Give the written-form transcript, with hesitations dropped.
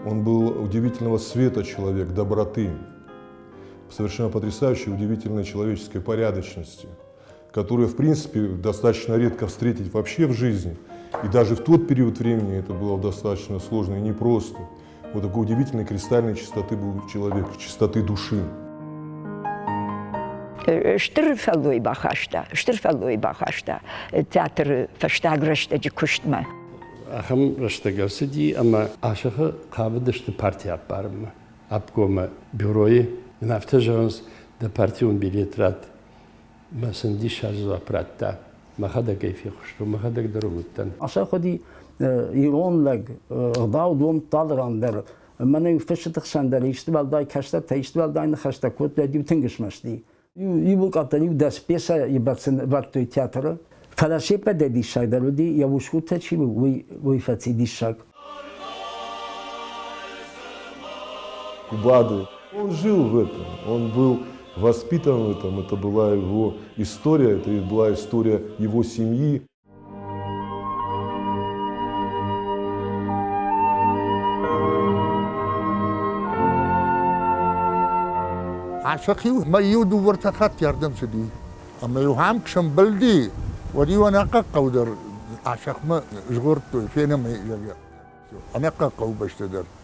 Он был удивительного света человек, доброты, совершенно потрясающей, удивительной человеческой порядочности, которую, в принципе, достаточно редко встретить вообще в жизни. И даже в тот период времени это было достаточно сложно и непросто. Вот такой удивительной кристальной чистоты был человек, чистоты души. Стыр фӕллой бахаста, стыр фӕллой бахаста театры фӕстаг рӕстӕджы куыстмӕ. Ахӕм рӕстӕг ӕрцыди, ӕмӕ Асӕхы хъавыдысты парти аппарынмӕ. Обкомы бюройы йын афтӕ зӕгъынц, дӕ партион билет ратт. Мӕ сын диссаджы дзуапп радта. Мӕхӕдӕг ӕй фехъуыстон, мӕхӕдӕг дӕр уым уыдтӕн. Асӕх уыди ирон лӕг, ӕгъдау домдта алыран дӕр. Мӕнӕ-иу фысджыты хсӕн дӕр исты уӕлдай кӕстӕртӕ, исты уӕлдай ныхӕстӕ кодтой, уӕд-иу тынг смӕсти. Иууыл къаддӕр иу 10 пьесӕйы бӕрц ӕвӕрдтой театры. Фӕлӕ се ппӕтӕй диссагдӕр уыди, йӕ усгуртӕ чи у, уый, уый фӕци диссаг. Кубады. Он жил в этом, он был воспитан в этом, это была его история, это была история его семьи. Асӕх-иу мӕ иу дыууӕртӕ хатт ардӕм цыди. Ӕмӕ-иу ӕм куы сӕмбӕлди, уӕд-иу ӕнӕхъӕн дӕр Асӕхмӕ згъордтой, фенӕм ӕй, зӕгъгӕ. Ӕнӕхъӕн хъӕубӕстӕ дӕр.